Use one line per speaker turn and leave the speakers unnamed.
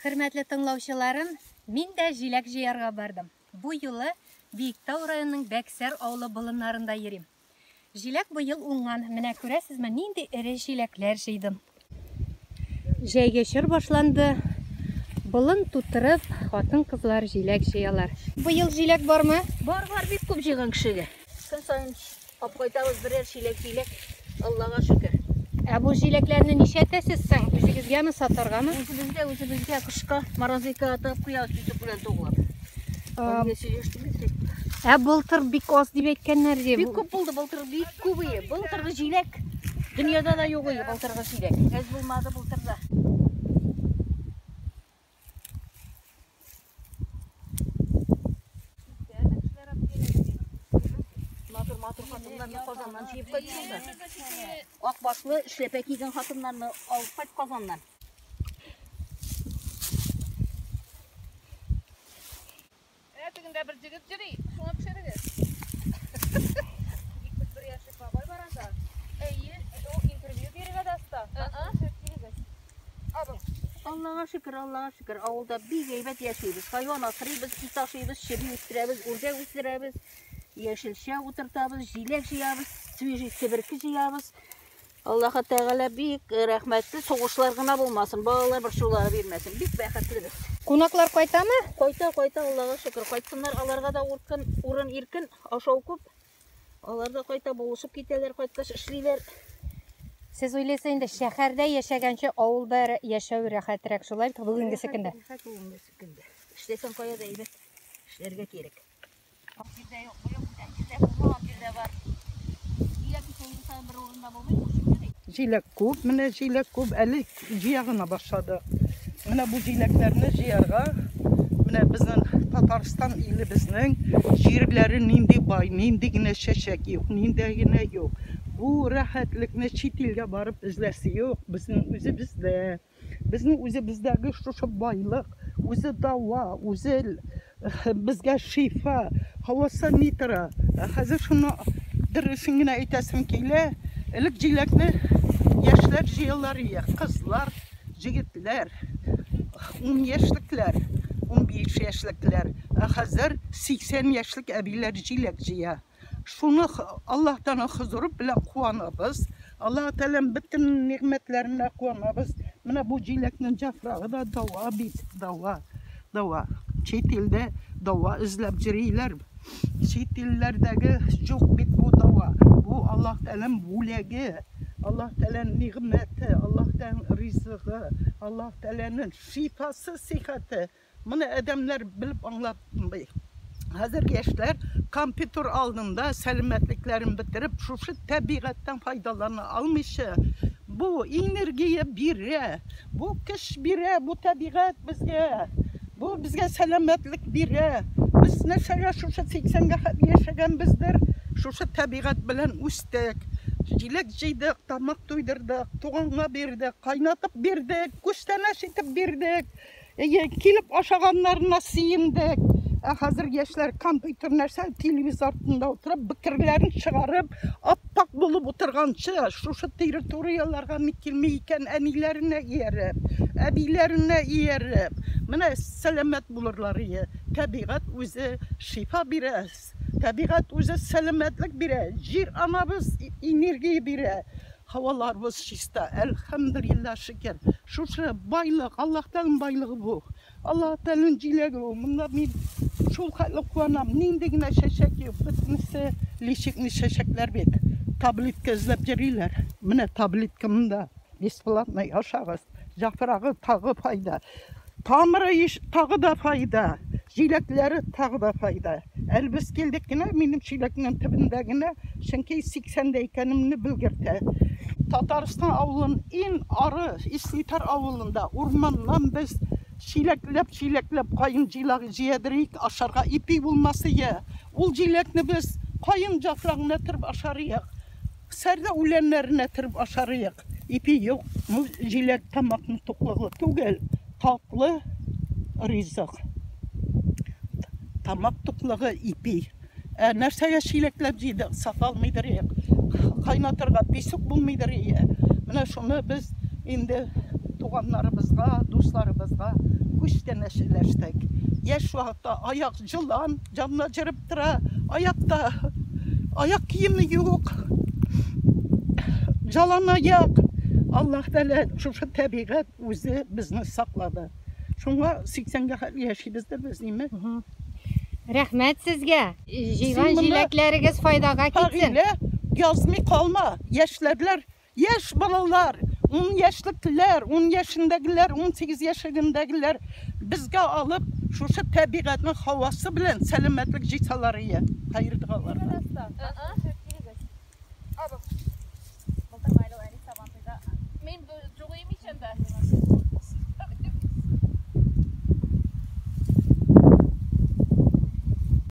Хөрмәтле тыңлаучыларым, мин дә җиләк җыярга бардым. Бу юлы Биектау районының Бәксәр авылы болыннарында йөрим. Җиләк быел уңган. Менә күрәсезме, нинди эре җиләкләр җыйдым. Җәйге чор башланды. Болын тутырып, хатын-кызлар җиләк җыялар. Быел җиләк бармы?
Бар, бар, бик күп җыйган кешегә. Көн саен Алып кайтабыз берәр чиләк җиләк, Аллага шөкер.
Ә бу җиләкләрне ничәтәсез соң? Үзегезгәме, сатаргамы?
Үзебезгә, үзебезгә кышка морозилкага тыгып куябыз песок белән туглап.
Ә былтыр бик аз дип әйткәннәр ди.
Бик күп булды былтыр, бик күп ие. Былтыргы җиләк дөньяда да юк ие былтыргы җиләк. Әз булмады былтыр да. Матур матур хатыннарны Казаннан җыеп кайтсын да. Ак башлы эшләпә кигән хатыннарны алып кайт Казаннан.
Менә тегендә бер җегет йөри, шуңа төшерегез. 71 яшьлек бабай бар анда. Әйе, ул интервью бирергә дә оста.
Аллага шөкер, Аллага шөкер, авылда бик әйбәт яшибез. Хайван асрыйбыз, ит ашыйбыз, чеби үстерәбез, үрдәк үстерәбез, яшелчә утыртабыз, җиләк җыябыз, свежий себерке җыябыз. Аллаһы Тәгалә бик рәхмәтле, сугышлар гына булмасын, балалар борчулары бирмәсен. Бик бәхетле без.
Кунаклар кайтамы?
Кайта, кайта, Аллага шөкер. Кайтсыннар, аларга да уркын, урын иркен, ашау күп. Алар да кайта, булышып китәләр, кайткач эшлиләр.
Сез уйлыйсыз инде, шәһәрдә яшәгәнче авылда яшәү рәхәтрәк, шулай бит, бүгенгесе көндә?
Рәхәт бүгенгесе көндә. Эшләсәң кая да әйбәт, эшләргә кирәк. Җирдә юк, быел бүтән җирдә булмаган җирдә бар. Җиләк исә ел саен бер урында булмый, күчеп йөри.
Җиләк күп, менә җиләк күп, әле җыя гына башладык. Менә бу җиләкләрне җыярга, менә безнең Татарстан илебезнең җирләре нинди бай, нинди генә чәчәк юк, нинди генә юк. Бу рәхәтлекне чит илгә барып эзләсе юк, безнең үзебездә. Безнең үзебездәге шушы байлык, үзе дава, үзе безгә шифа, һавасы ни тора. Ә хәзер шуны дөресен генә әйтәсем килә. Элек җиләкне яшьләр җыялар ие, кызлар, җегетләр, 10 яшьлекләр, 15 яшьлекләр. Ә хәзер 80 яшьлек әбиләр җиләк җыя. Шуны Аллаһтан хозуры белән куанабыз. Аллаһ Тәгаләнең бөтен нигъмәтләренә куанабыз. Менә бу җиләкнең яфрагы да дава бит, дава, дава. Чит илдә дава эзләп йөриләр. Чит илләрдәге юк бит бу дава. Бу Аллаһ Тәгаләнең бүләге, Аллаһ Тәгаләнең нигъмәте, Аллаһ Тәгаләнең ризыгы, Аллаһ Тәгаләнең шифасы, сихәте. Моны адәмнәр белеп аңлатмый. Хәзер яшьләр компьютер алдында сәламәтлекләрен бетереп, шушы табигатьтән файдалана алмыйча, бу энергия бирә, бу көч бирә, бу табигать безгә, бу безгә сәламәтлек бирә. Без нәрсәгә шушы 80-гә хәтле яшәгәнбездер, шушы табигать белән үстек. Җиләк җыйдык, тамак туйдырдык, туганга бирдек, кайнатып бирдек, күчтәнәч итеп бирдек. Әйе, килеп ашаганнарына сөендек. Ә хәзер яшьләр компьютер нәрсә, телевизор артында утырып, бөкерләрен чыгарып, аппак булып утырганчы, шушы территорияләргә ник килми икән әниләренә ияреп, әбиләренә ияреп. Менә сәламәт булырлар ие. Табигать үзе шифа бирә, табигать үзе сәламәтлек бирә, җир анабыз энергия бирә. Һаваларыбыз чиста, әлхәмдүлилләһ, шөкер. Шушы байлык, Аллаһ Тәгаләнең байлыгы бу. Аллаһ Тәгаләнең җиләге бу. Монда мин шул хәтле куанам. Нинди генә чәчәк юк, бөтенесе лечебный чәчәкләр бит. Таблетка эзләп йөриләр. Менә таблетка монда. Бесплатный ашагыз. Яфрагы тагы файда. Тамыры иш тагы да файда. Җиләкләре тагы да файда. Әле без килдек кенә, минем чиләкнең төбендә генә, чөнки 80-дә икәнемне белгертә. Татарстан авылын иң ары Ислитар авылында урманнан без чиләкләп-чиләкләп каен җиләге җыядырыйк, ашарга ипи булмас ие. Ул җиләкне без каен яфрагына төреп ашарыек. Сәрдә үләннәренә төреп ашарыек. Ипи юк. Ну, җиләк тамакның туклыгы түгел, татлы ризык. Тамак туклыгы ипи. Ә нәрсәгә чиләкләп җыйдык? Сата алмыйдыр идек. Кайнатырга песок булмыйдыр иде. Менә шуны без инде туганнарыбызга, дусларыбызга Күчтәнәч өләштек. Яшь вакытта аяк җылан, җанны җырып тора, аякта аяк киеме юк. Жалан аяк. Аллаһ Тәгалә шушы табигать үзе безне саклады. Шуңа 80-гә хәтле яшибездер без, ниме?
Рәхмәт сезгә. Җыйган җиләкләрегез файдага китсен.
Фагыйлә, язмый калма. Яшьләрләр Яшь балалар, ун яшьлекләр, ун яшендәгеләр, 18 яшендәгеләр безгә алып, шушы табигатьнең һавасы белән сәламәтлек җыйсалар ие. Хәер догаларга.